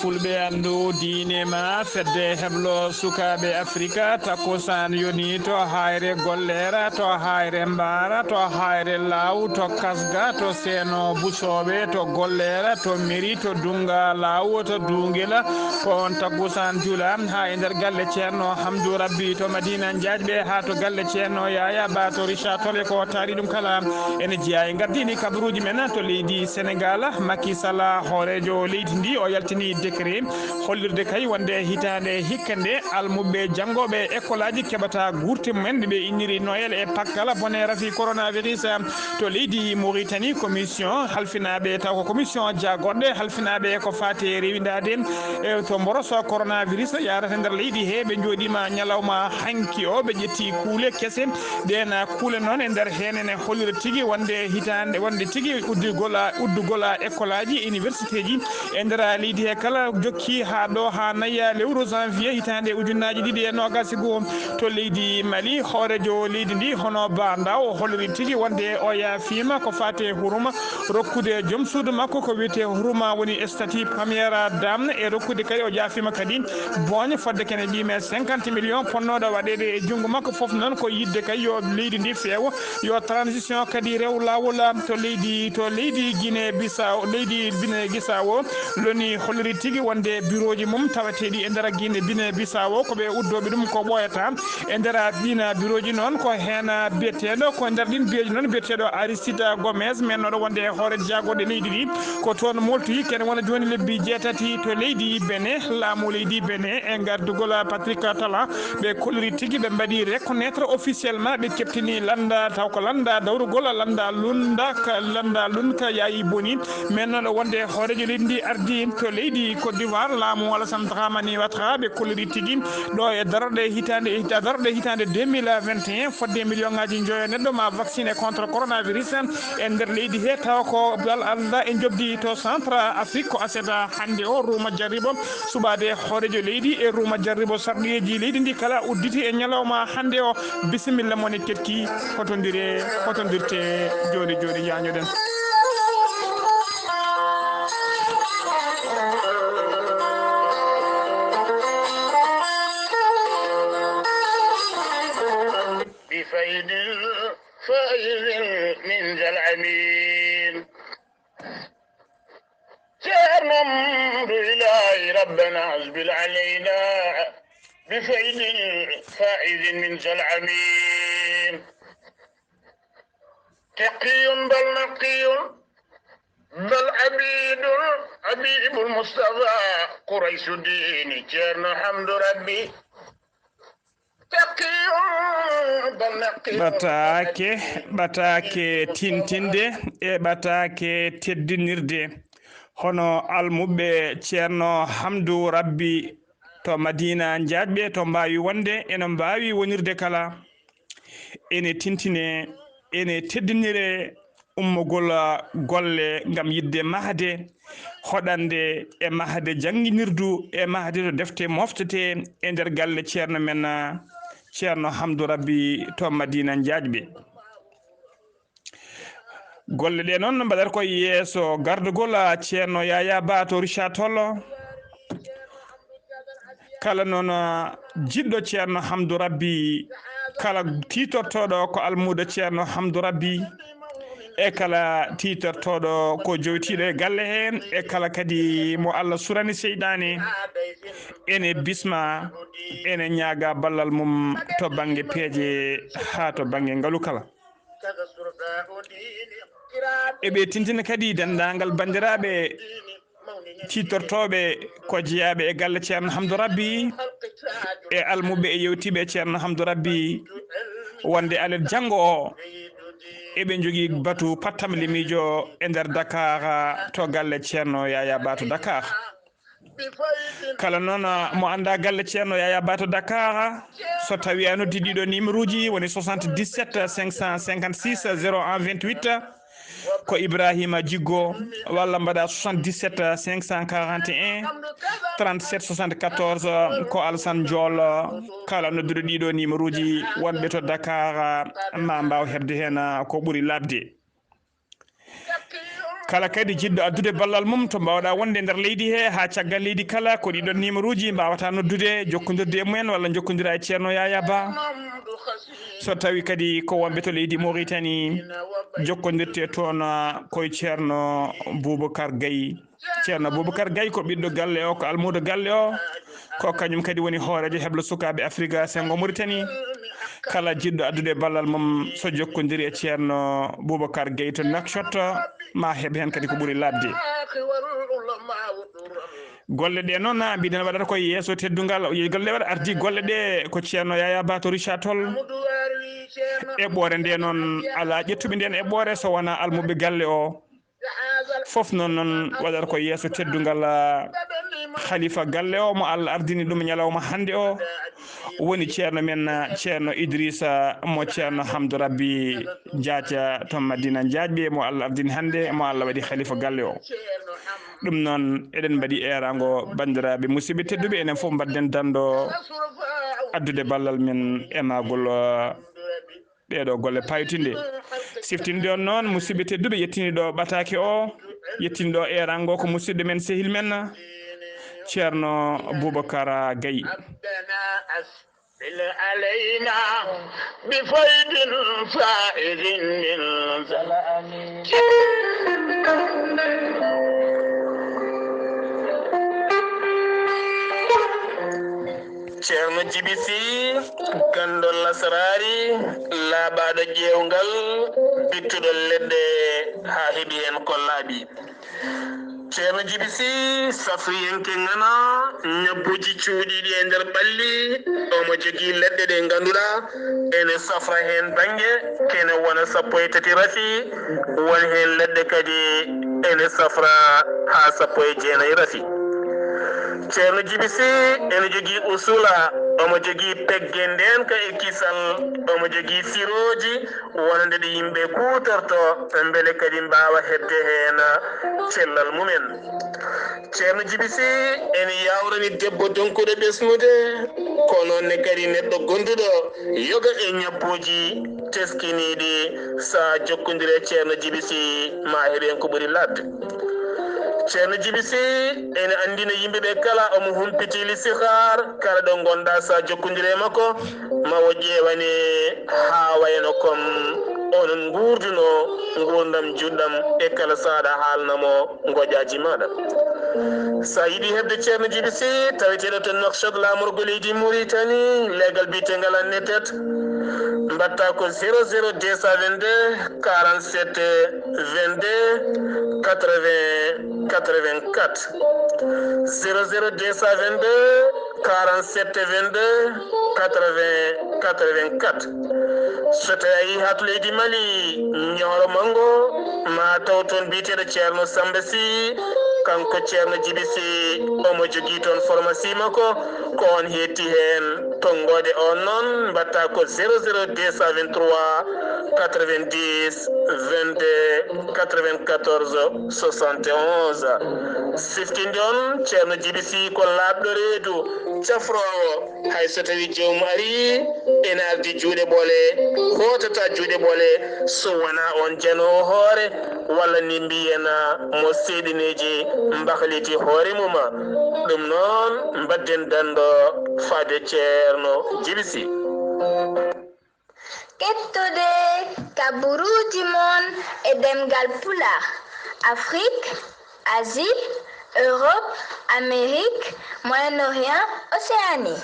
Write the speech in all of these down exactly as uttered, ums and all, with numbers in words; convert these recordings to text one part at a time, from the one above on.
Fulɓe anndu diine ma, fedde heblo sukaaɓe Afrika, takkusaan yoni to Haayre Gollera, to Haayre Mbaara, to Haayre Laaw, to Kasga, to Seeno Busooɓe, to Gollera, to Meri, to Dunnga Laaw, to Duungila. Ko on takkusaan jula haa e nder galle Ceerno Hamdu Rabbi to Madina Njaajɓe, haa to galle Ceerno Yaaya Ba to Richard Toll. Ko taari ɗum kala ene jeyaa e gardini kabaruuji men to leydi Senegal. Macky Sall, hooreejo leydi ndi, o yaltini décret hollirde kay wonde hitaande hikka nde almuɓɓe janngooɓe école aji keɓata guurte mumen ɗe ɓe inniri Noël e Pakkal bone rafi coronavirus to leydi Mauritanie. Commission halfinaaɓe, taw ko commission jaagorɗe halfinaaɓe ko faati e rewindaade e to mboroso coronavirus yaarata nder leydi he, ɓe njooɗiima ñalawma hanki o, ɓe ƴetti kuule kese. Ɗeen kuule noon e nder heen ene hollira tigi wonde hitaande, wonde tigi uddugol a, uddugol a école aji, université ji e nder leydi he kala jokki haa ɗo, haa naya lewru janvier hitaande ujunnaaji ɗiɗi e noogaas e goo. To leydi Mali, hooreejo leydi ndi, hono Ba Ndaw, o holliri tigi wonde o yaafiima ko faati e hurma rokkude joom suudu makko ko wiyetee hurma woni statut première dame, e rokkude kadi o yaafiima kadi booñ fodde kene mbiimi cinquante millions ponnooɗo waɗeede e junngo makko. Fof noon ko yiɗde kay yo leydi ndi feewo, yo transition kadi rew laawol to leydi, to leydi Guinée Bissau, leydi Guinée Bissau. Loni holliri tigi wonde birooji mum tawateeɗi e nder Guinée, Guinée Bissau ko ɓe uddooɓe ɗum ko ɓooyata. E nder ɗiin birooji noon ko heen biyeteeɗo, ko nder ɗiin birooji noon biyeteeɗo Aristide Gomes, mennooɗo wonde e hoore jaagorɗe leydi ndi, ko toon moltoyi kene wona jooni lebbi jeetati to leydi Benin, laamu leydi Benin e gardugol Patrick Talon. Ɓe kolliri tigi, ɓe mbaɗi reconnaître officiellement, ɓe keɓtini lannda, taw ko lannda dawrugol, lannda lunda ka, lannda lun ka yaayi boni. Mennooɗo wonde hooreejo leydi ndi ardi to leydi Côte d'Ivoire, laamu Alassane Dramane Ouattara, ɓe kolliri tigi ɗo e darorɗe hitaande, e hita-, darorɗe hitaande deux mille vingt et un, fodde million ŋaaji njoyo neɗɗo ma vacciné contre coronavirus e nder leydi he, tawa ko bal Allah e jobdi to Centre Afrique. Ko aset hannde o ruuma jarribo suɓaade hooreejo leydi e ruuma jarribo sarɗiyeeji leydi ndi kala udditi e ñalawma hannde o. Bisimilla moni keɗki, hotondire, hotondirte jooni jooni, yaañoɗen. بفيض فائض من ذا الأمين. Ceerno Mamadou Ilahi Rabbana asbil alayna bi faydin faizin min zal amin. Taqiyun bal naqiyun bal abidun habibul Mustafa Quraysu dini Ceerno Hamdu Rabbi. Ɓataake, ɓataake tintinde e ɓataake teddinirde. Hono almuɓɓe Ceerno Hamdu Rabbi to Madina Njaajɓe to mbaawi wonde, ene mbaawi wonirde kala. Ene tintine, ene teddinire ummogol golle ngam yiɗde mahde hoɗande e mahde jannginirdu e mahde to defte moftetee e nder galle Ceerno men, Ceerno Hamdu Rabbi to Madina Njaajɓe. Golle ɗe noon mbaɗata koye yeeso gardugol Ceerno Yaya Ba to Richard Toll. Kala noon, ah, jiɗɗo Ceerno Hamdu Rabbi, kala tiitortooɗo ko almuudo Ceerno Hamdu Rabbi, e kala tiitortooɗo ko jowtiiɗo e galle heen, e kala kadi mo Allah surani seyɗaane, ene bisma, ene ñaaga ballal mum to bannge peeje haa to bannge ngalu kala. Eɓe tintina kadi denndaangal banndiraaɓe ciitortooɓe ko jeyaaɓe e galle Ceerno Hamdu Rabbi, e almuɓɓe e yewtiiɓe e Ceerno Hamdu Rabbi, wonde alet janngo o, eɓe njogii batu pattamlimiijo e nder Dakar to galle Ceerno Yaya Ba to Dakar. Kala noon mo annda galle Ceerno Yaya Ba to Dakar, so tawi a noddi ɗiɗo numéro uji, woni soixante-dix-sept cinq cent cinquante-six zéro un vingt-huit, ko Ibrahima Jiggo, walla mbaɗa soixante-dix-sept cinq cent quarante et un trente-sept soixante-quatorze, ko Alassane Ndiol. Kala nodduɗo ɗiɗo numéro uji wonɓe to Dakar, ma mbaaw heɓde heen ko ɓuri laaɓde. Kala kadi jiɗɗo addude ballal mum to mbaawɗaa wonde e nder leydi he haa caggal leydi kala, ko ɗiɗon numéro uji mbaawata noddude, jokkondirde e mumen walla njokkondira e Ceerno Yaya Ba. So tawi kadi ko wonɓe to leydi Mauritanie, jokkondirte toon, ah, koye Ceerno Boubacar Gaye. Ceerno Boubacar Gaye ko ɓiɗɗo galle o, ko almuudo galle o, ko kañum kadi woni hooreejo heblo sukaaɓe Afrika Sengo Mauritanie. Kala jiɗɗo addude ballal mum so jokkondiri e Ceerno Boubacar Gaye to Nouakchott, ma heɓ heen kadi ko ɓuri laaɓde. Golle ɗe noon, mbiɗen waɗata koye yeeso teddungal. O yehi golle waɗa ardi golle ɗe ko Ceerno Yaya Ba to Richard Toll. Eɓɓoore nde noon, alaa ƴettuɓe nden eɓɓoore so wonaa almuɓe galle o. Fof noon, noon waɗata ko yeeso teddungal, ah, khalifa galle o mo Allah ardini ɗum ñalawma hannde o, woni ceerno men, ah, Ceerno Idrissa mo Ceerno Hamdou Rabbi Jaaca to Madina Jaajɓe mo Allah ardini hannde, mo Allah waɗi khalifa galle o. Ɗum noon, eɗen mbaɗi eeraango banndiraaɓe musidɓe tedduɓe, enen fof mbaɗden danndo addude ballal men e maagol, ah, ɗeeɗo golle paytinde. Siftinde on noon, musidɓe tedduɓe, yettini ɗo ɓataake o, yettini ɗo erango ko musidɗo men, sehil men, Ceerno Boubacar Gaye. علينا بفيض فائض من Ceerno Jibi Si, ganndo lasraari, laaɓaaɗo ƴeewngal, bittuɗo leɗɗe haa heɓi heen ko laaɓi. Ceerno Jibi Si, safriyanke ŋana, ñabbuuji cuuɗiiɗi e nder ɓalli, omo jogii leɗɗe ɗe ngannduɗaa ene safra heen bannge, kene wona sappo e tati rafi, won heen leɗɗe kadi ene safra haa sappo e jeenayi rafi. Ceerno Jibi Si ene jogii usula, omo jogii pegge ndeenka e kisal, omo jogii firooji wonande ɗi yimɓe kuutorto, mbele kadi mbaawa heɓde heen cellal mumen. Ceerno Jibi Si ene yaawrani debbo donkuɗo ɓesnude, ko noon ne kadi neɗɗo gonduɗo yoga e ñabbuuji teskiniiɗi. Sa jokkondire Ceerno Jibi Si, ma heɓen ko ɓuri laaɓde. Ceerno Jibi Si ene anndina yimɓe ɓe kala omo humpiti listixaar, kala ɗo ngonɗa sa jokkondire e makko, ma o ƴeewane haa wayno comme onon nguurduno nguurndam juɗɗam e kala saaɗa haalna mo ngoƴaaji maaɗa. Sa yiɗi heɓde Ceerno Jibi Si, taweteeɗo to Nouakchott, laamorgo leydi Mauritanie, leegal biyeteegal Annetet, mbaɗta ko zéro zéro deux cent vingt-deux quarante-sept vingt-deux quatre-vingts quatre-vingt-quatre. Zéro zéro deux cent vingt-deux quarante-sept vingt-deux quatre-vingts quatre-vingt-quatre. So tawi a yii haa to leydi Mali, Ñooro Manngo, ma taw toon biyeteeɗo Ceerno Samba Sy, kanko Ceerno Jibi Sy, omo jogii toon pharmacie makko, ko on heetti heen. Tonngoode on noon, mbaɗta ko zéro zéro deux cent vingt-trois quatre-vingt-dix vingt-deux quatre-vingt-quatorze soixante et onze. Siftinde on, Ceerno Jibi Sy ko laaɓɗo reedu, cafroowo. Hay so tawi joomum ari, ene ardi juuɗe ɓole, hootata juuɗe ɓole, so wonaa on janoowo hoore, walla ni mbiyen mo seeɗineeji mbahliti hoore mum. Ɗum noon, mbaɗden danndo faade Ceerno Jibi Sy. Kettude kabaruuji mon e ɗemngal Pulaar, Afrique, Asie, Europe, Amérique, Moyen-Orient, Océanie.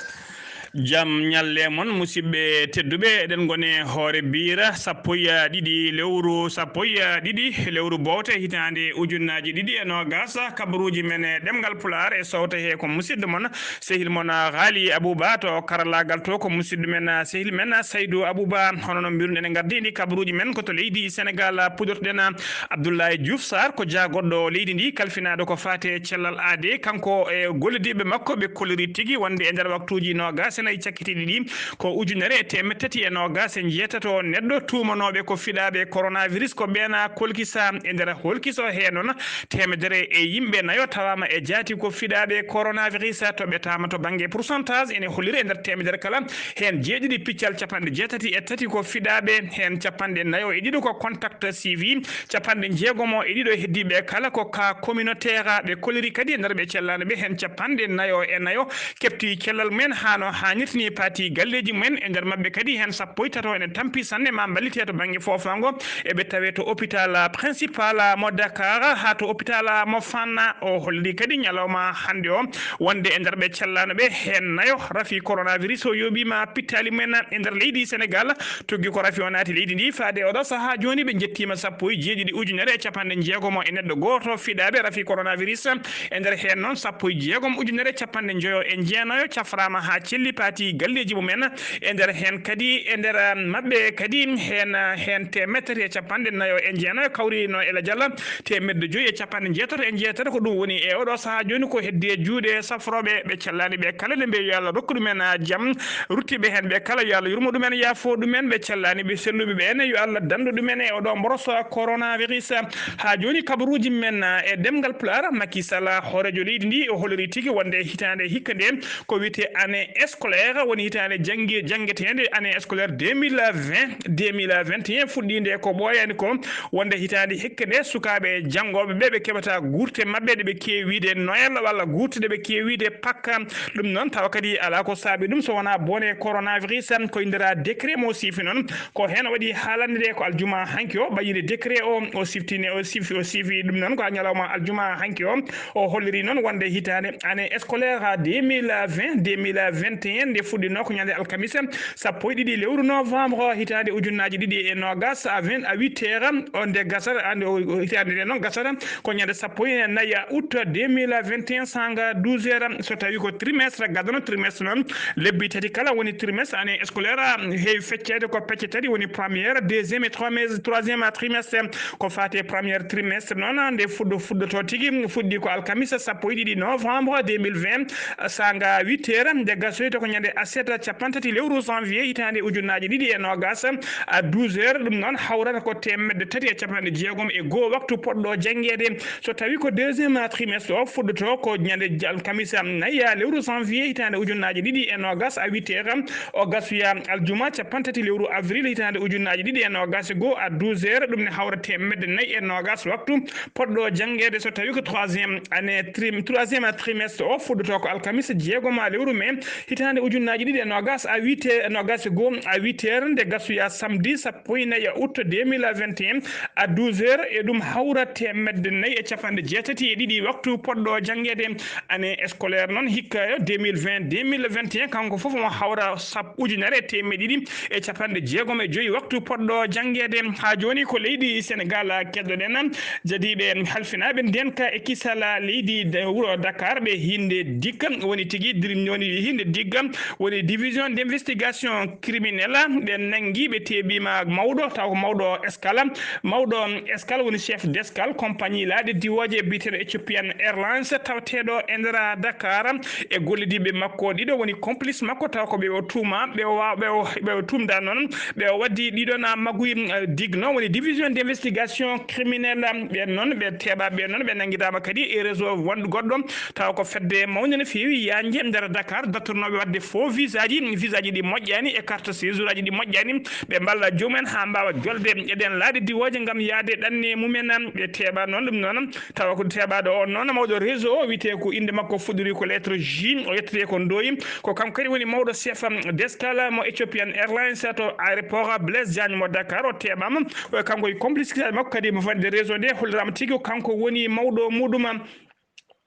Jam ñalle mon, musidɓe tedduɓe, eɗen ngoni hoore biira sappo e ɗiɗi lewru, sappo e ɗiɗi lewru bowte hitaande ujunnaaji ɗiɗi e noogas. Kabaruuji men e ɗemngal Pulaar e sowte he ko musidɗo mon, sehil mon, Ghali Abouba, to karallaagal to ko musidɗo men, sehil men Saydou Abouba. Hono no mbiruɗen e ngardiindi kabaruuji men ko to leydi Senegal, puɗortoɗen Abdoulaye Diouf Sarr, ko jaagorɗo leydi ndi, kalfinaaɗo ko faati e cellal aade. Kanko e gollidiiɓe makko, ɓe kolliri tigi wonde e nder waktuuji noogas nayi cakkitiiɗi ɗi, ko ujunere e teemeɗɗe tati e noogaas e njeetato neɗɗo tuumanooɓe ko fiɗaaɓe coronavirus ko ɓeena kolkisa. E nder holkiso hee noon, teemedere e yimɓe nayo tawaama e jaati ko fiɗaaɓe coronavirus. To ɓe taama to bannge pourcentage, ene holliri e nder teemedere kala heen jeeɗiɗi piccal capanɗe jeetati e tati ko fiɗaaɓe, heen capanɗe nayo e ɗiɗo ko contact suivi, capanɗe jeegomo e ɗiɗo heddiiɓe kala ko cas communautaire. Ɓe kolliri kadi e nder ɓe cellaano ɓe heen capanɗe nayo e nayo keɓti cellal mumen haa no haanirta ni, paati galleeji mumen. E nder maɓɓe kadi heen sappo e tato ene tampi sanne ma mballite to bannge foofaango, eɓe tawe to hôpital principal mo Dakar haa to hôpital mo Fann. O holli kadi ñalawma hannde o wonde e nder ɓe cellaano ɓe heen nayo rafi coronavirus o yooɓiima pittaali mumen e nder leydi Sénégal. Tuggi ko rafi o naati leydi ndi faade oɗo sahaa jooni, ɓe njettiima sappo e jeeɗiɗi ujunere e capanɗe jeegomo e neɗɗo gooto fiɗaaɓe rafi coronavirus. E nder heen noon, sappo e jeegom ujunere capanɗe njoyo e jeenayo cafraama haa celli, paati galleeji mumen. E nder heen kadi, e nder, ah, maɓɓe kadi, heen, ah, heen teemedde tati e capanɗe nayo e jeenayo kawrino e lajal teemedde joyi e capanɗe jeetato e jeetato. Ko ɗum woni e oɗo sahaa jooni ko heddi e juuɗe safrooɓe, ɓe cellaani ɓe kala, ne mbiya yo Allah rokku ɗumen, ah, jam. Ruttiiɓe heen ɓe kala, yo Allah yurmo ɗumen, yaafo ɗumen. Ɓe cellaani ɓe selluɓe ɓe ne, yo Allah danndu ɗumen e oɗo mboroso coronavirus. Haa jooni, kabaruuji men, ah, e ɗemngal Pulaar, Macky Sall, hooreejo leydi ndi, o holliri tigi wonde hitaande hikka nde, ko wiyetee année scolaire, woni hitaande janngi-, janngeteende, année scolaire deux mille vingt, deux mille vingt et un, fuɗɗiinde ko ɓooyaani ko, wonde hitaande hikka nde, sukaaɓe janngooɓe ɓe, ɓe keɓata guurte maɓɓe ɗe ɓe keewi wiide Noël walla guurte ɗe ɓe keewi wiide Pâques. Ɗum noon, tawa kadi alaa ko saabi ɗum so wonaa bone coronavirus, ko e nder décret mo siifi noon. Ko heen o waɗi haalande nde ko aljuma hanki o, ɓayinde décret o, o siftini, o sifi, o sifi ɗum noon ko ñalawma aljuma hanki o. O holliri noon wonde hitaande année scolaire deux mille vingt, deux mille vingt et un, nde fuɗɗinoo ko ñande alkamisa, sappo e ɗiɗi lewru novembre, hitaande ujunnaaji ɗiɗi e noogaas, à vingt, à huit heures, o nde gasata, ande o, o hitaande nde noon gasata ko ñande sappo e nayi août deux mille vingt et un, sanga douze heures, so tawi ko trimestre gadano. Trimestre noon, lebbi tati kala woni trimestre, année scolaire, heewi fecceede ko pecce tati, woni première, deuxième et troisième, troisième trimestre. Ko faati e première trimestre noon, nde fuɗɗo-, fuɗɗotoo tigi, fuɗɗi ko alkamisa sappo e ɗiɗi novembre deux mille vingt, sanga huit heures, nde gasoyta ko ñande aset capanɗe tati lewru janvier hitaande ujunnaaji ɗiɗi e noogaas, à douze heures, ɗum noon hawrata ko teemedde tati e capanɗe jeegom e goo waktu poɗɗo janngeede. So tawi ko deuxième trimestre o fuɗɗotoo ko ñande alkamisa nayi lewru janvier hitaande ujunnaaji ɗiɗi e noogaas à huit heures, o gasoya aljuma capanɗe tati lewru avril hitaande ujunnaaji ɗiɗi e noogaas e goo à douze heures, ɗum ne hawra teemedde nayi e noogaas waktu poɗɗo janngeede. So tawi ko troisième année trim-, troisième trimestre o fuɗɗotoo ko alkamisa jeegoma lewru mai hitaande ujunnaaji ɗiɗi e noogaas à huit heures, noogaas e goo à huit heures, nde gasoya samedi sappo e nayi août deux mille vingt et un à douze heures, e ɗum hawra teemedde nayi e capanɗe jeetati e ɗiɗi waktu poɗɗo janngeede. Année scolaire noon hikka deux mille vingt, deux mille vingt et un, kanko fof omo hawra sab-, ujunere e teemedde ɗiɗi e capanɗe jeegom e joyi waktu poɗɗo janngeede. Haa jooni ko leydi Senegal keɗoɗen, jadiiɓe halfinaaɓe ndenka e kisal leydi de-, wuro Dakar, ɓe hinde digga woni tigi dir-, woni hinde digga woni division d'investigation criminelle, ɓe nanngi, ɓe teeɓiima mawɗo, taw ko mawɗo escale, mawɗo escale woni chef d'escale compagnie laaɗe diwooje biyeteeɗo Ethiopian Airlines, tawateeɗo e nder Dakar, e gollidiiɓe makko ɗiɗo woni complice makko, taw ko ɓe o tuuma, ɓe o wa-, ɓe o, ɓe o tuumda noon, ɓe o waddi ɗiɗo na maguy, eh, digno, woni division d'investigation criminelle, ɓen noon ɓe teeɓa, ɓen noon ɓe nanngidaama kadi e réseau won goɗɗo, taw ko fedde mawnde no feewi yaajde nder Dakar, dartornooɓe waɗde faux visa ji, visa ji ɗi moƴƴaani e carte séjour aji ɗi moƴƴaani, ɓe mballa joomum en haa mbaawa jolde e ɗeen laaɗe diwooje ngam yahde ɗanne mum en. Ɓe teeɓa noon ɗum noon, tawa ko teeɓaaɗo on noon mawɗo réseau o, wiyetee ko innde makko fuɗɗori ko lettre J, o yettetee ko Ndoye, ko kanko kadi woni mawɗo chef, um, d'escale mo Ethiopian Airlines to aéroport Blaise Diagne mo Dakar. O teeɓaama, o e kanko e complice makko kadi mo fande réseau nde, holliraama tigi ko kanko woni mawɗo muɗum.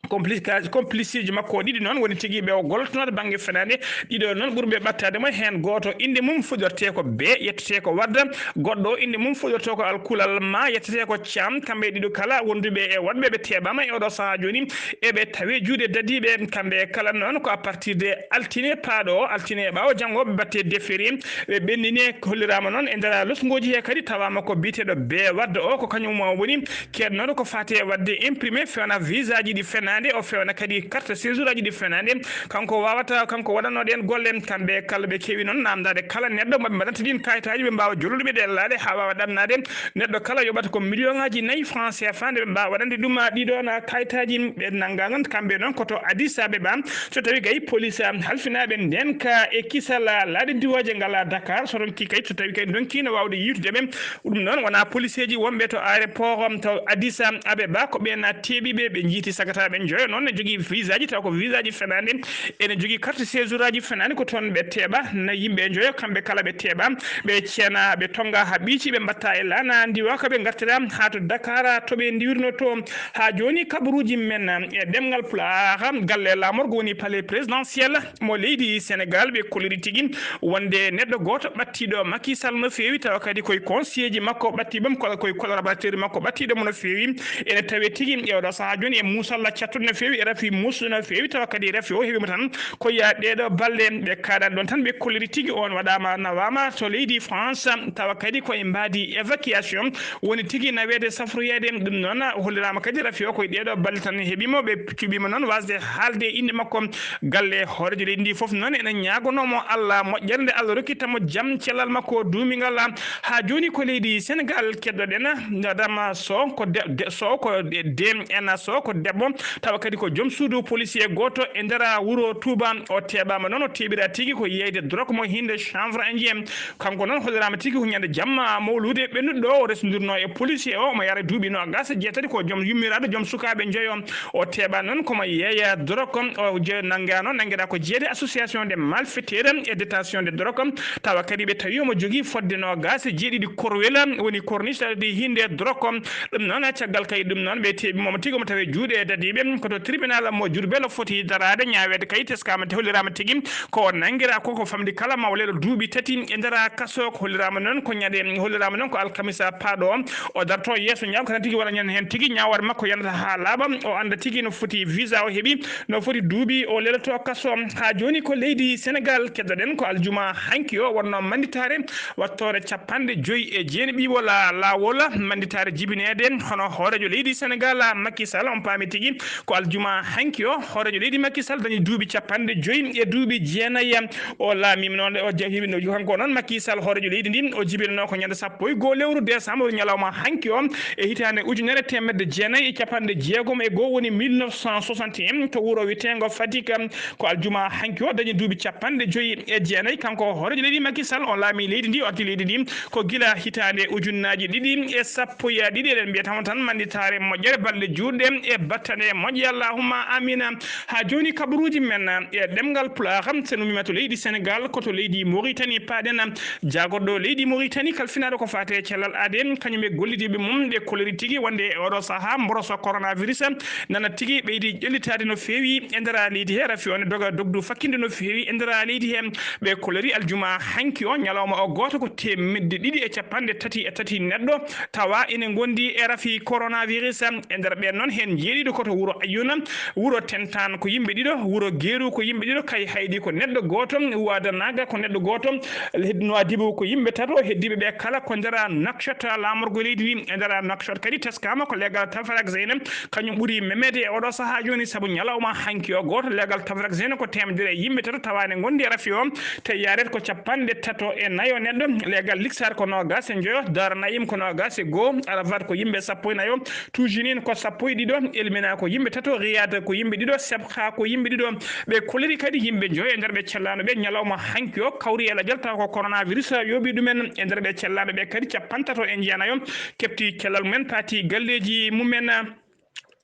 Complice, complice ji makko ɗiɗi noon woni tigi ɓe o gollotonoo to bannge fenaande. Ɗiɗo noon ɓurɓe ɓattaade mo, heen gooto innde mum fuɗɗortee ko B, yettetee ko Wade, goɗɗo innde mum fuɗɗortoo ko Alkulal Ma, yettetee ko Caam. Kamɓe ɗiɗo kala wonduɓe e waɗɓe ɓe teeɓaama e oɗo sahaa jooni, eɓe tawe juuɗe dadiiɓe. Kamɓe kala noon ko à partir de altine paaɗo o, altine e ɓaawo janngo ɓe mbatte deferi, ɓe ɓenndine. Holliraama noon e nder losngooji he kadi tawaama ko biyeteeɗo B Wade o, ko kañum woni keednooɗo ko faati e waɗde imprimé fewna visa ji ɗi fenaani. nde o fewna kadi carte séjour aji ɗi fenaande. Kanko wawata, kanko waɗanno ɗen golle. Kamɓe kala ɓe kewi noon namdade kala neɗɗo maɓe mbaɗanta ɗin kayitaji, ɓe mbawa jollude ɓe ɗe laaɗe ha wawa ɗamnade. Neɗɗo kala yoɓata ko million ngaji nayi franc C F A nde ɓe mbawa waɗande ɗum ɗiɗon kayitaji. Ɓe nanga noon kamɓe noon ko to Addis Abeba, so tawi gay police halfinaɓe nden ka e kisal laaɗe diwoje ngala Dakar, so ronki kay so tawi kay donkino wawde yitude ɓe. Ɗum noon wona policeji wonɓe to aéroport to Addis Abeba, ko ɓen teeɓiɓe, ɓe jiiti sagataɓe njoyo noon ne jogii visaji, taw ko visaji fenaande, ene jogii carte séjour aji fenaande, ko toon ɓe teeɓa. Na yimɓe njoyo kamɓe kala ɓe teeɓa, ɓe ceena, ɓe tonga ha ɓiici, ɓe mbatta e laana ndiwa ka ɓe gartira ha to Dakar to ɓe ndiwirno to. Ha joni kabaruji men e ɗemngal Pulaar, galle laamorgo woni palais présidentiel mo leydi Sénégal, ɓe kolliri tigi wonde neɗɗo goto ɓattiɗo Macky Sall no feewi, tawa kadi koye conseiller ji makko ɓatti ɗum, koye collaborateur makko ɓattiɗo mo no feewi. Ene tawe tigi e oɗo saha joni e musalla cattuɗo no feewi, e rafi musɗo no feewi, tawa kadi rafi o heɓima tan ko ya ɗeɗo balɗe ɓe kaɗan ɗon tan. Ɓe kolliri tigi on waɗama, nawama to leydi France, tawa kadi koye mbaadi évacuation woni tigi nawede safroyede. Ɗum noon hollirama kadi rafi o koye ɗeɗo balɗe tan heɓimo, ɓe cuɓima noon wasde haalde e inde makko. Galle hoorejo leydi ndi fof noon ene ñaagonomo Allah moƴƴere nde Allah rokkitamo jam cellal makko duumingal. Ha joni ko leydi Sénégal keddoɗen, Adama Sow ko de, de, Sow ko de, de, ena Sow ko debbo, tawa kadi ko joom suudu policier goto e nder wuro Touba. O teɓama noon, o teɓira tigi ko yeyde drogue mo hinde chanvre indien. Kanko noon hollirama tigi ko ñande jamma mawlude ɓennuɗo ɗo o resndirno e policier o, omo yara duuɓi nogas e jeetati, ko joom yummiraɗo joom sukaɓe njoyo. O teɓa noon komo yeeya drogue, o je-, nangano, nangueɗa ko jeeyede association de malfaiteurs et détention de drogue, tawa kadi ɓe tawi omo jogii fodde nogas e jeeɗiɗi korwel, woni corniche, ɗi hinde drogue. Ɗum noon caggal kay ɗum noon ɓe teɓi momo tigi omo tawe juuɗe dadiɓe ko to tribunal mo Diourbel o foti darade, ñawede kay teskama te hollirama tigi ko o nanguira ko ko famdi kala mawleɗo duuɓi tati e nder kaso. Ko hollirama noon ko ñande, hollirama noon ko alkamisa paɗo o darto yeeso ñaw, ko tan tigi wona ñande hen tigi ñawore makko yanata ha laaɓa, o anda tigi no foti visa o heɓi, no foti duuɓi o leloto kaso. Ha joni ko leydi Sénégal keddoɗen, ko aljuma hanki o wonno manditare wattore capanɗe joyi e jeenayi ɓiwol lawol, manditare jibinede hono hoorejo leydi Sénégal Macky Sall, on paami tigi ko aljuma hanki o hoorejo leydi Macky Sall dañi duuɓi capanɗe joyi e duuɓi jeenayi. O laamima noon, o jahimi no kanko noon Macky Sall hoorejo leydi ndi, o jibinano ko ñande sappo e goo lewru décembre, ñalawma hanki o e hitande ujunere teemedde jeenayi e capanɗe jeegom e goo, woni mille neuf cent soixante et un, to wuro wiyeteengo Fatick. Ko aljuma hanki o dañi duuɓi capanɗe joyi e jeenayi. Kanko hoorejo leydi Macky Sall, o laami leydi ndi, o arti leydi ndi ko gila hitande ujunnaaji ɗiɗi e sappo e ɗiɗi. Eɗen mbiya tan, tan manditare moƴƴere, balɗe juutɗe e battane moƴƴe, allahumma amina. Ha joni kabaruji men e ɗemngal Pulaar, sen ummima to leydi Sénégal, ko to leydi Mauritanie paɗen. Jagorɗo leydi Mauritanie kalfinaɗo ko fate cellal aade, kañum e gollidiɓe mum, ɓe kolori tigi wonde e oɗo saaha mboroso coronavirus nana tigi ɓeydi ƴellitade no feewi e nder leydi he, rafi o ne doga dogdu fakkinde no feewi e nder leydi he. Ɓe kolori aljuma hanki o, ñalawma o gooto, ko teemedde ɗiɗi e capanɗe tati e tati neɗɗo tawa ene ngondi e rafi coronavirus. E nder ɓen noon, heen jeeɗiɗo ko to wuro Ayyuna, wuro Tentan ko yimɓe ɗiɗo, wuro Geeru ko yimɓe ɗiɗo, Kay Hayɗi ko neɗɗo gooto, Wadanaga ko neɗɗo gooto, Nouadhibou ko yimɓe tato, heddiiɓe ɓe kala ko nder Nouakchott, laamorgo leydi ndi. E nder Nouakchott kadi teskama ko leegal Tafarak Zeynep, kañum ɓuri memede e oɗo saha joni, sabu ñalawma hanki o gooto, leegal Tafarak Zeynep ko teemedere e yimɓe tato tawa ene ngondi e rafi o, te yaret ko capanɗe tato e nayo neɗɗo, leegal Liksar ko nogas e njoyo, Dara Nayim ko nogas e goo, Arafat ko yimɓe sappo e nayo, Tujinin ko sappo e ɗiɗo, Elmina ko yimɓe tato, Riyad ko yimɓe ɗiɗo, Sebha ko yimɓe ɗiɗo. Ɓe koliri kadi yimɓe joyo e nder ɓe cellano ɓe ñalawma hanki o, kawri e lajal taw ko coronavirus yooɓi ɗumen. E nder ɓe cellano ɓe kadi capantato e jeenayo kepti cellal mumen, paati galleji mumen.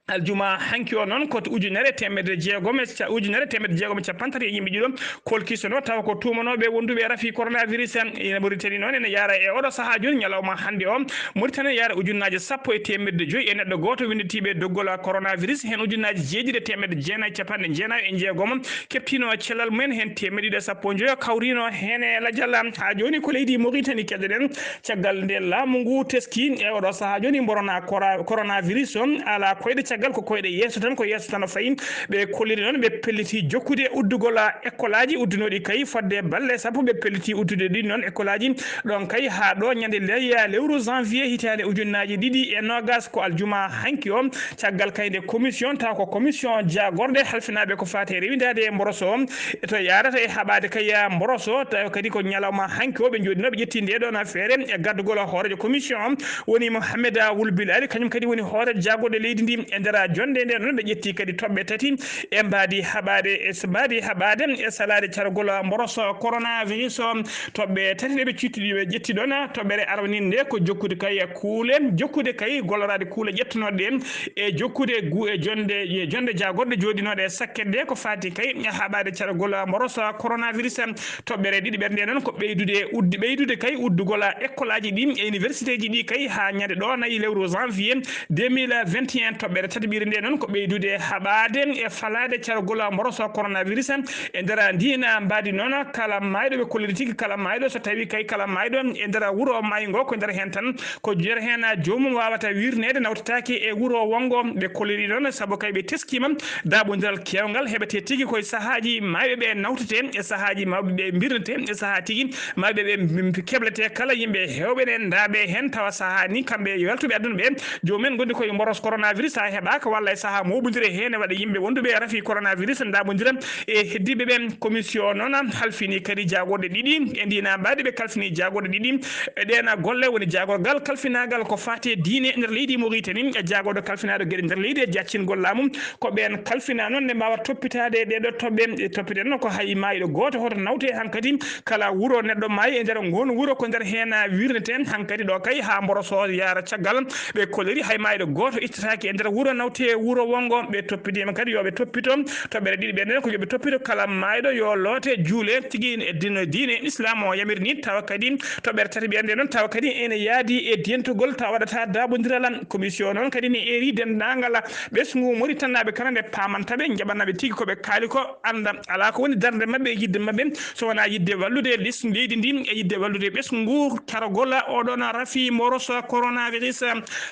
Aljuma hanki o noon ko ujunere teemedde jeegom e ca-, ujunere teemedde jeegom e capantato e yimɓe ɗiɗo kolkisono, tawa ko tumanoɓe wonduɓe e rafi coronavirus. Ene Mauritanie noon ene yaara e oɗo saha joni, ñalawma hande o, Mauritanie yaara ujunnaaje sappo e teemedde joyi e neɗɗo gooto winnditiiɓe doggol coronavirus, heen ujunnaaje jeeɗiɗi e teemedde jeenayi e capanɗe jeenayi e jeegom keptino cellal mumen, heen teemedde ɗiɗi e sappo e joyo kawrino heen e lajal. Haa jooni ko leydi Mauritanie keddoɗen, caggal nde laamu ngu teski e oɗo saha jooni mborona cora-, coronavirus o ala koyɗe. Caggal ko koyɗe yeeso tan, ko yeeso tan o fayi. Ɓe kolliri noon, ɓe pelliti jokkude uddugol, ah, ekkolaaji uddunooɗi kay fodde balɗe sappo, ɓe pelliti uddude ɗin noon ekkolaaji. Ɗon kay haa ɗo ñande leyya lewru janvier hitaande ujunnaaji ɗiɗi e noogas, ko aljuma hanki o. Caggal kay nde commission, taw ko commission jaagorɗe halfinaaɓe ko faati e rewindaade e mboroso o, e to yaarata e haɓaade kay mboroso, taw kadi ko ñalawma hanki o ɓe njooɗino, ɓe ƴetti nde ɗon affaire e gardugol hooreejo commission o, woni Mohamed Wul Bilali, kañum kadi woni hooreejo jaagorɗe leydi ndi. E nder jonde nde noon, ɓe ƴetti kadi toɓɓe tati e mbaadi haɓaade, e s-, mbaadi haɓaade e salaade cargol mboroso coronavirus o. Toɓɓe tati ɗe ɓe cittudi, ɓe ƴetti ɗon, toɓɓere araninde ko jokkude kay kuule, jokkude kay golloraade kuule ƴettunooɗe e jokkude gu-, e jonde, e jonde jaagorɗe jooɗinooɗe e sakkere nde ko faati kay haɓaade cargol mboroso coronavirus. Toɓɓere ɗiɗi ɓernde noon ko ɓeydude uddi, ɓeydude kay uddugol ekkolaaji ɗi e universitéji ɗi kay haa ñande ɗo nayi lewru janvier deux mille vingt et un. Toɓɓere tataɓire nde noon ko ɓeydude haɓaade e falaade cargol mboroso coronavirus e nder ndiin mbaadi noon. Kala maayɗo, ɓe kolliri tigi kala maayɗo, so tawi kay kala maayɗo e nder wuro maayi ngo, ko nder heen tan ko jeer heen joomum waawata wirneede, nawtataake e wuro wonngo. Ɓe kolliri noon sabu kay ɓe teskiima daaɓondiral keewngal heɓetee tigi koye sahaaji maayɓe ɓe nawtetee, e sahaaji maayɓe ɓe mbirnetee, e sahaa tigi maayɓe ɓe m-, m-, kebletee kala yimɓe heewɓe ne ndaaɓe heen, tawa sahaa ni kamɓe weltuɓe aduna ɓe, joomum en ngondi koye mboros coronavirus, haa heɓaaka walla e sahaa mooɓondire heen e waɗa yimɓe wonduɓe rafi coronavirus ndaaɓondira e heddiiɓe ɓe. Commission noon halfini kadi jaagorɗe ɗiɗi e ndina mbaadi, ɓe kalfini jaagorɗe ɗiɗi e ɗeen golle, woni jaagorgal kalfinaagal ko faati e diine e nder leydi Mauritanie, e jaagorɗo kalfinaaɗo geɗe nder leydi e jaccingol laamu. Ko ɓeen kalfina noon nde mbaawa toppitaade ɗee ɗoo toɓɓe. E toppite noon ko hay maayɗo gooto hoto nawte hankadi. Kala wuro neɗɗo maayi e nder ngoon wuro ko nder heen wirnete hankadi ɗo kay haa mboroso yaara caggal. Ɓe kolliri hay maayɗo gooto ittataake e nder wuro nawte wuro wonngo. Ɓe toppidiima kadi yo ɓe toppito toɓɓere ɗiɗi ɓe nden ko yo ɓe toppito kala maayɗo yo loote juule tigi e dino diine Islam o yamiri ni. Tawa kadi toɓɓere tati ɓe nden noon tawa kadi ene yaadi e dentugol tawa waɗata daaɓondiral. Commission noon kadi ne eeri denndaangal ɓesngu Mauritanie naaɓe kala nde paamanta ɓe, njaɓana ɓe tigi ko ɓe kaali ko, annda alaa ko woni darnde maɓɓe e yiɗde maɓɓe, so wonaa yiɗde wallude les-, leydi ndi e yiɗde wallude ɓesngu cargol oɗon rafi mboros coronavirus.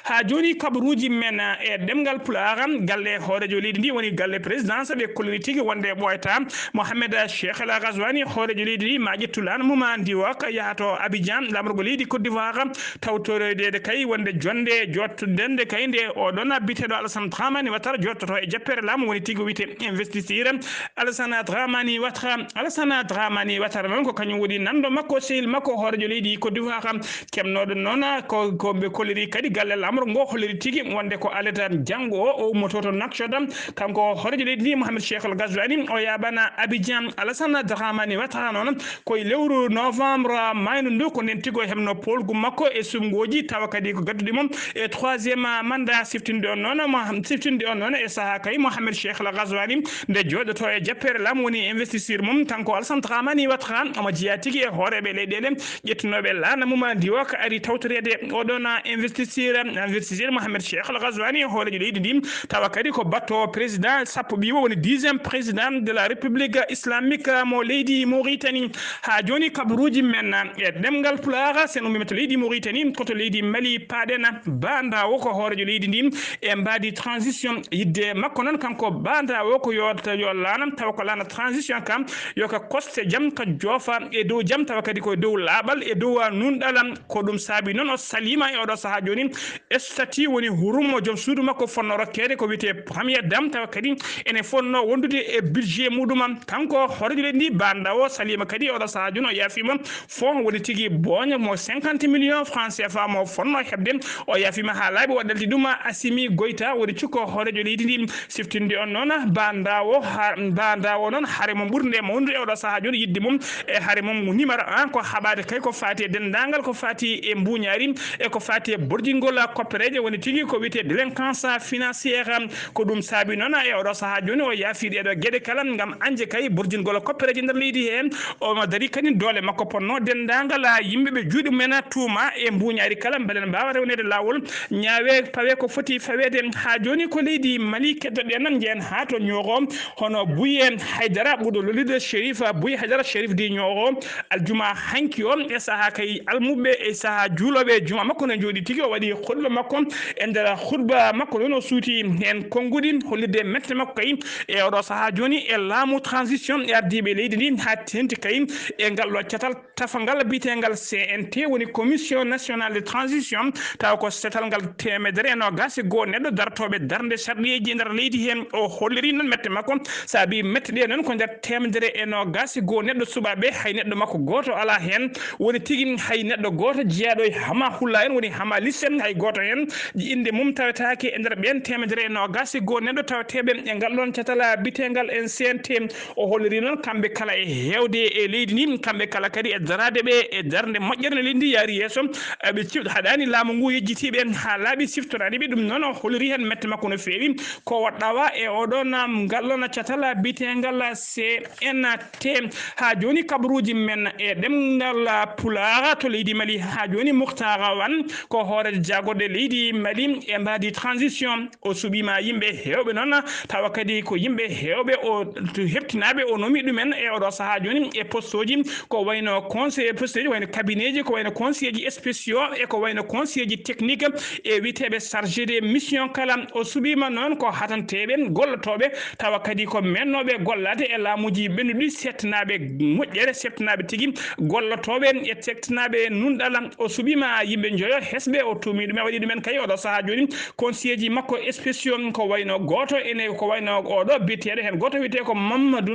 Haa jooni kabaruuji men e ɗemngal Pulaar, galle hooreejo leydi ndi woni galle présidence, ɓe kolliri tigi wonde ɓooyata Mohamed Cheikh El Ghazouani, hooreejo leydi ndi, ma ƴettu laana mum ndiwok yaha to Abidjan, laamorgo leydi Côte d'Ivoire, tawtoreede kay wonde jonnde jottunde kay nde oɗon biteɗo Alassane Dramane Ouattara jottoto e jappere laamu woni tigi wiyte investiture. Alassane Dramane Ouattara, Alassane Dramane Ouattara noon ko kañum woni nanndo makko, sehil makko, hooreejo leydi Côte d'Ivoire. Keɓnooɗo noon ko, ko ɓe kolliri kadi galle laamorgo ngo holliri tigi wonde ko alet janngo o, o ummoto to Nouakchott. Kanko hooreejo leydi ndi Mohamed Cheikh El Ghazouani o yaaɓana Abidjan. Alassane Dramane Ouattara noon ko e lewru novembre maaynu ndu, ko nden tigi o heɓno poolgu makko e suɓngooji tawa kadi ko gadduɗi mum e troisième mandat. Siftinde on noon, Moha-, siftinde on noon e sahaa kay Mohamed Cheikh El Ghazouani nde jooɗoto e jappere laamu woni investisseur mum, kanko Alassane Dramane Ouattara omo jeyaa tigi e hooreeɓe leyɗeele ƴettunooɓe laana mum ndiwok ari tawtoreede oɗon investisseur, investisseur Mohamed Cheikh El Ghazouani, hooreejo leydi ndi, tawa kadi ko batto président sappo ɓiwo, woni dixième président de la République islamique mo leydi Mauritanie. Haa jooni kabaruuji men e ɗemngal Pulaar, sen ummiima to leydi Mauritanie, ko to leydi Mali paaɗen. Ba Ndawo ko hooreejo leydi ndi e mbaadi transition. Yiɗde makko noon kanko Ba Ndawo ko yo, yo laana, tawa ko laana transition kam, yo ka koste jam, ka joofa e dow jam, tawa kadi ko e dow laaɓal, e dow nunɗal. Ko ɗum saabi noon o saliima e oɗo sahaa jooni statut woni hurum mo joom suudu makko fotno rokkeede ko wiyetee première dame, tawa kadi ene fotno wondude e budget muɗum. Kanko hooreejo leydi ndi Ba Ndawo saliima kadi oɗo sahaa jooni o yaafiima fonds woni tigi booña mo cinquante millions francs C F A mo fotno heɓde. O yaafiima haa laaɓi, o ɗaldi ɗum Assimi Goïta woni cukko hooreejo leydi ndi. Siftinde on noon, Ba Ndawo, ha-, Ba Ndawo noon, hare mum ɓurnde mawnude e oɗo sahaa jooni, yiɗde mum e hare mum numéro un ko haɓaade kay ko faati e denndaangal ko faati e mbuuñaari e ko faati e borjingol koppereeje, woni tigi ko wiyetee délinquance financière. Ko ɗum saabi noon e oɗo sahaa jooni o yaafi ɗeeɗo geɗe kala ngam añde kay borjingol koppereeje nder leydi hee. Omo darii kadi doole makko potnoo denndaangal yimɓe ɓe juuɗe mumen tuumaa e mbuuñaari kala, mbele ne mbaawa rewneede laawol, ñaawee, fawee ko foti faweede. Haa jooni ko leydi Mali keddoɗen, njehen haa to Nioro, hono Buye Haydara ɓurɗo lollude Sherif, Buye Haydara Sherif di Nioro, aljuma hanki o, e sahaa kay almuɓɓe, e sahaa juulooɓe juma makko no jooɗii tigi, o waɗi khutba makko. E nder khutba makko ɗum, o suuti heen konnguɗi hollirde mette makko kay e oɗo sahaa jooni e laamu transition e ardiiɓe leydi ndi, haa teeŋti kay e ngal ɗo catal tafangal biyeteengal C N T, woni Commission Nationale de Transition, tawa ko setal ngal teemedere e noogaas e goo neɗɗo dartooɓe darnde sarɗiyeeji e nder leydi heen. O holliri noon mette makko, saabi mette ɗe noon ko nder teemedere e noogaas e goo neɗɗo suɓaaɓe, hay neɗɗo makko gooto alaa heen. Woni tigi hay neɗɗo gooto jeyaaɗo e Hama Hulla en, woni Hama Lisse, hay gooto heen innde mum tawetaake e nder ɓeen teemedere e noogaas e goo neɗɗo tawateeɓe e ngal ɗoon catal biyeteengal C N T. O holliri noon kamɓe kala e heewde e leydi ndi, kamɓe kala kadi e daraade ɓe e darnde moƴƴere no leydi ndi yaari yeeso. Ɓe ci-, haɗaani laamu ngu yejjitiiɓe haa laaɓi, siftoraani ɓe. Ɗum noon o holliri heen mette makko no feewi. Ko waɗɗawa e oɗo nam ngal ɗoon catal biyeteengal C N T. Haa jooni kabaruuji men e ɗemngal Pulaar to leydi Mali. Haa jooni Muhtar Wan ko hooreejo jaagorɗe leydi Mali e mbaadi transition. O suɓiima yimɓe heewɓe noon, tawa kadi ko yimɓe heewɓe o to heɓtinaaɓe o nomi ɗumen e oɗo sahaa jooni e postooji ko wayno conseil, postooji wayno cabineeji, ko wayno conseilleji spéciaux e ko wayno conseilleji technique e wiyeteeɓe chargé de mission kala. O suɓiima noon ko hatanteeɓe, gollotooɓe, tawa kadi ko meennooɓe gollaade e laamuuji ɓennuɗi, seettanaaɓe moƴƴere, seettanaaɓe tigi, gollotooɓe e seettanaaɓe nunɗal. O suɓiima yimɓe njoyo hesɓe, o tuumi ɗumen, waɗi ɗumen kay oɗo sahaa jooni conseilleji makko spéciaux ko wayno gooto ene, ko wayno oɗo biyeteeɗo heen gooto wiyetee ko Mamadou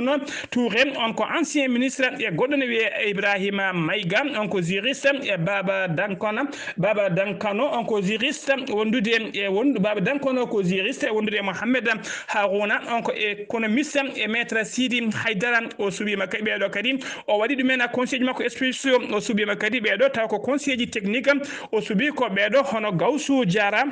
Touré, on ko ancien ministre, e goɗɗo ne wiyee Ibrahima Maïga, on ko juriste, e Baba Dankona, Baba Dankano, on ko juriste wondude e wondu-, Baba Dankono ko juriste wondude e Mohamed Harouna, on ko économiste, e maître Sidi Haydara. O suɓiima kay ɓeeɗo kadi, o waɗi ɗumen a conseil makko spéciaux, o suɓiima kadi ɓeeɗo taw ko conseil technique, o suɓi ko ɓeeɗo hono Gawsu Diarra,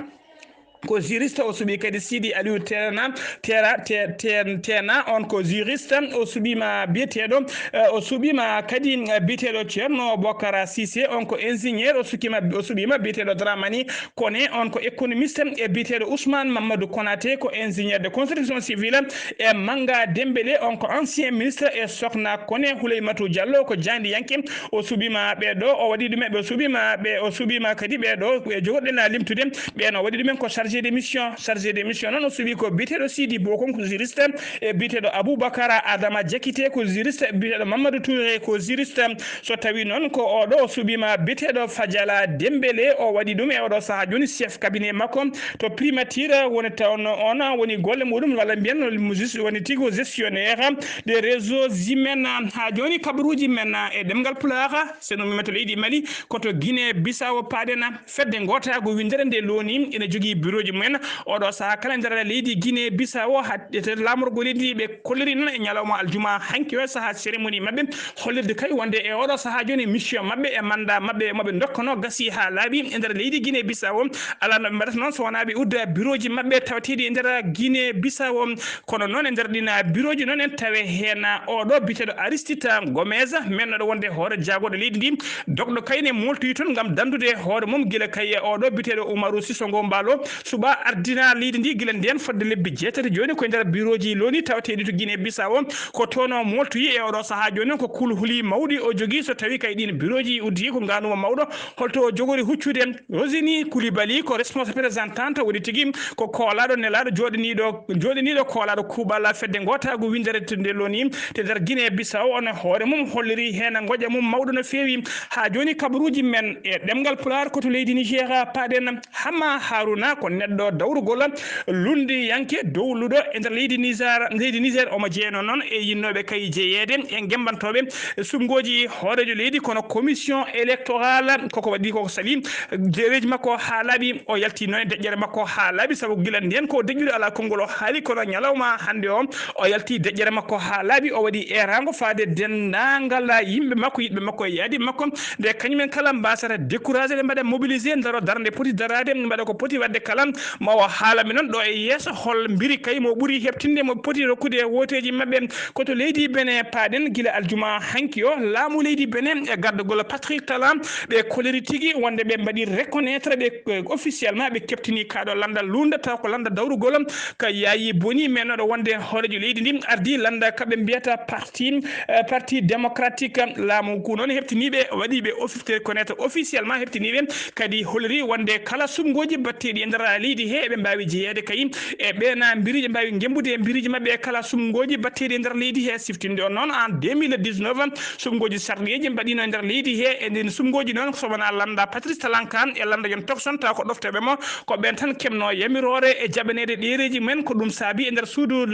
ko juriste, o suɓi kadi Sidi Aliou Tena, Tera, Te-, Ten-, Tena, on ko juriste, o suɓiima biyeteeɗo, eh, o suɓiima kadi, eh, biyeteeɗo Ceerno Bokara Cissé, on ko ingénieur, o sukkima, o suɓiima biyeteeɗo Dramani Kone, on ko économiste, e biyeteeɗo Ousmane Mamadou Konaté, ko ingénieur de construction civile, e Manga Dembélé, on ko ancien ministre, e Sokna Kone Houleymatou Diallo, ko jaayndiyanke, o suɓiima ɓeeɗo, o waɗi ɗumen, ɓe o suɓiima ɓe, o suɓiima kadi ɓeeɗo, e jogorɗen a limtude, ɓeen o waɗi ɗumen ko chargé de mission. Chargé de mission noon o suɓi ko biyeteeɗo Sidi Bokum ko juriste, e biyeteeɗo Aboubacar Adama Diakité ko juriste, e biyeteeɗo Mamadou Touré ko juriste. So tawii noon ko oɗo o suɓiima biyeteeɗo Fadiala Dembélé, o waɗi ɗum e oɗo sahaa jooni chef cabinet makko to primature, woni tawno on woni golle muɗum, walla mbiyen mo jus-, woni tigi o gestionnaire des réseaux humains. Haa jooni kabaruuji men e ɗemngal Pulaar, so no mi to leydi Mali, ko to Guinée Bissau paaɗen. Fedde ngootaagu winndere nde looni ina jogii birooji mumen. Oɗo sahaa kala e nder leydi Guinée Bissau, haa e laamorgo leydi ndi, ɓe kolliri noon e ñalawma aljuma hanki o e sahaa cérémonie maɓɓe, hollirde kay wonde e oɗo sahaa jooni mission maɓɓe e mandat maɓɓe maɓe ndokkanoo gasi haa laaɓi e nder leydi Guinée Bissau. Alaa no ɓe mbaɗata noon so wonaa ɓe udda birooji maɓɓe tawateeɗi e nder Guinée Bissau. Kono noon e nder ɗin birooji noon en tawe heen oɗo biyeteeɗo Aristide Gomes, mennoɗo wonde hoore jaagorɗe leydi ndi, dogɗo kayne moltoyi toon ngam danndude hoore mum gila kay e oɗo biyeteeɗo Umaru Sissoco Embaló suɓaa ardina leydi ndi gila ndeen fodde lebbi jeetati jooni ko e nder birooji looni tawateeɗi to Guinée Bissau. Ko toon o moltoyi e oɗo sahaa jooni ko kulhuli mawɗi o jogii so tawii kay ɗin birooji uddii ko ngaanuma mawɗo. Holto o jogori huccude? Rosini Koulibaly ko responsable représentante woni tigi ko koolaaɗo nelaaɗo jooɗaniiɗo, jooɗaniiɗo koolaaɗo kuuɓal fedde ngootaagu winndere to nde looni to nder Guinée Bissau. On hoore mum holliri heen ngoƴa mum mawɗo no feewi. Haa jooni kabaruuji men e ɗemngal Pulaar ko to leydi Niger paaɗen. Hama Haruna ko neɗɗo dawrugol, lunndiyanke dowluɗo e nder leydi Niger, leydi Niger omo jeyanoo noon e yinnooɓe kay jeyeede e gemmbantooɓe suɓngooji hooreejo leydi kono commission électorale. Koko waɗi koko sali deweeji makko haa laaɓi, o yalti noon e deƴƴere makko haa laaɓi, sabu gila ndeen ko deƴƴude alaa konngol o haali, kono ñalawma hannde o, o yalti deƴƴere makko haa laaɓi, o waɗi eeraango faade denndaangal yimɓe makko, yiɗɓe makko e yaadiiɓe makko, nde kañumen kala mbaasata découragé, ɓe mbaɗa mobilisé, ndaro darnde poti daraade, mbaɗa ko poti waɗde kala, ma o haala mi noon ɗo e yeeso hol mbiri kay mo ɓuri heɓtinde, mo poti rokkude e wooteeji maɓɓe. Ko to leydi Benin paaɗen gila aljuma hanki o, laamu leydi Benin e gardagol Patrick Talon, ɓe koliri tigi wonde ɓe mbaɗi reconnaître ɓe, eh, officiellement ɓe keɓtini kaɗo lannda lunnda taw ko lannda dawrugol ka Yaayi Boni, mennoɗo wonde hooreejo leydi ndi, ardi lannda ka ɓe mbiyata parti, eh, parti démocratique. Laamu ngu noon heɓtiniiɓe, waɗi ɓe offi-, reconnaître officiellement, heɓtiniiɓe kadi holiri wonde kala suɓngooji batteeɗi e nder leydi he eɓe mbawi jeeyede kay e ɓena mbiriji mbawi gembude e mbiriji mabɓe e kala sumgoji batteɗi e nder leydi he. Siftinde on noon en deux mille dix-neuf sumgoji sarɗiyeji mbaɗino e nder leydi he. E ndin sumgoji noon so wona landa Patrice Talankan e landa Yon Tokson taw ko ɗoftoɓe mo ko ɓen tan kemno yamirore e jaɓanede ɗereji mumen. Ko ɗum saabi e nder suudu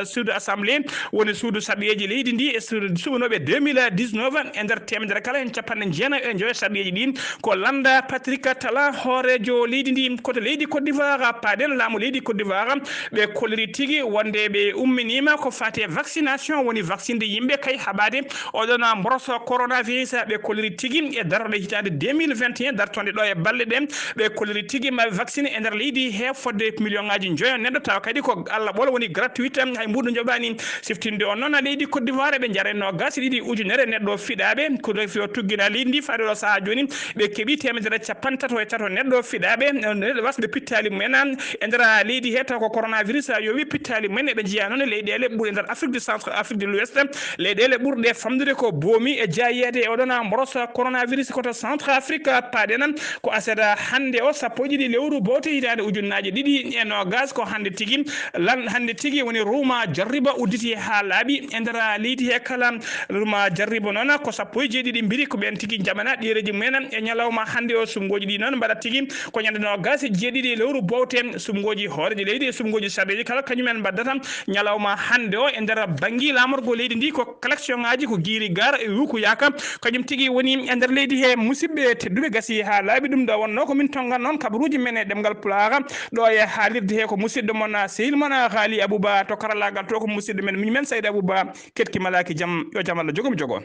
suudu assemblée woni suudu sarɗiyeji leydi ndi e suudu suɓanoɓe deux mille dix-neuf e nder temedere kala hen capanɗe jeenayi e joyo sarɗiyeji ɗin ko landa Patrick Talon hoorejo leydi ndi. Koto leydi Côte d'Ivoire paaden laamu leydi Côte d'Ivoire ɓe kolliri tigi wonde ɓe umminima ko fati e vaccination woni vaccinde yimɓe kay haɓade oɗona mboroso coronavirus. Ɓe kolliri tigi e darorɗe hitande deux mille vingt et un dartonde ɗo e balɗe ɗen ɓe kolliri tigi ma vaccine e nder leydi he fodde million ngaji joyo neɗɗo tawa kadi ko Allah ɓolo woni gratuite hay mbuɗo joɓani. Siftinde on noon leydi Côte d'Ivoire ɓe jarayno gasi ɗiɗi ujunere neɗɗo fiɗaɓe ko refi o tuggina leydi ndi faade ɗo saaha joni ɓe keeɓi temedere capantato e tato neɗɗo fiɗaɓe neɗɗo wasɓe pittali mumen e nder leydi he taw ko coronavirus yowi pittali mumen eɓe jeeya noon e leyɗele ɓuuri e nder Afrique du Centre, Afrique de l'Ouest. Leyɗele ɓurɗe famdude ko boomi e jaayede e oɗona mborosa coronavirus koto Centre Afrique. Paɗenan ko asada hande o sappo e ɗiɗi lewru bowte hitande ujunnaji ɗiɗi e nogas ko hande tigi lan hande tigi woni ruma jarriba udditi ha laaɓi e nder leydi he kala. Ruma jarriba noon ko sappo e jeeɗiɗi mbiri ko ɓen tigi jaɓana ɗereji mumen e ñalawma hande o. Sumgoji ɗi noon mbaɗa tigi ko ñande nogas e jeeɗiɗi lewru bowte. Sumgoji hooreji leydi e sumgoji sarɗeji kala kañumen mbaddata ñalawma hande o e nder bangui lamorgo leydi ndi ko collection ngaji ko guiri gar e wukuyaka kañum tigi woni e nder leydi he. Musidɓe tedduɓe gasi ha laaɓi ɗum ɗo wonno ko min tongan noon kabaruji men e ɗemgal pulaar ɗo e haalirde he ko musidɗo mon sehil mon Haali Abouba to karallagal to ko musidɗo men miñi men Saydi Abouba. Ketki malaki jam yo jam Allah jogomi jogo.